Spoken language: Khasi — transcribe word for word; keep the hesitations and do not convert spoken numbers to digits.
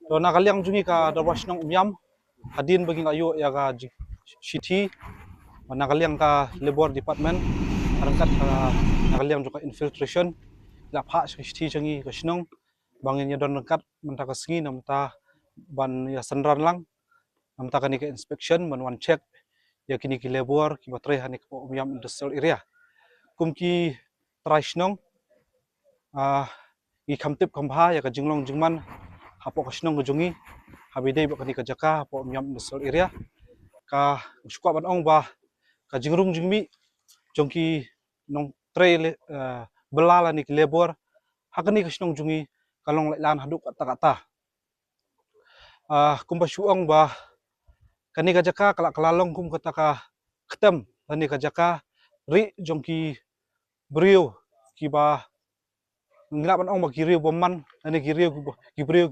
To na ka liang jong ngi ka Dorbar Shnong Umiam, hadien ba ngi la ïoh ïa ka ji-, shithi, na ka liang ka Labour Department, ryngkat ka, na ka liang jong ka infiltration, la phah shithi jong ngi ka shnong, ba ngin ïa don ryngkat mynta ka sngi, namar ban ïa synran lang, namar kane ka inspection, ban wan check ïa kine ki labour kiba trei ha kane ka Umiam Industrial Area. Kum ki trai shnong, ah, ngi kham tip kham bha ïa ka jinglong jingman hapoh ka shnong ka jong ngi, haba ïadei bad kane ka jaka hapoh Umiam Industrial Area. Ka shu kwah ban ong ba ka jingrung jingmih jong ki nongtrei le-, eh, bylla lane ki labour ha kane ka shnong jong ngi ka long lailan haduh katta katta. Ah, kumba shu ong ba kane ka jaka ka la, ka la long kum kata ka ktem lane ka jaka rieh jong ki briew kiba, ngi lah ban ong ba ki riew bymman lane ki riew kiba, ki briew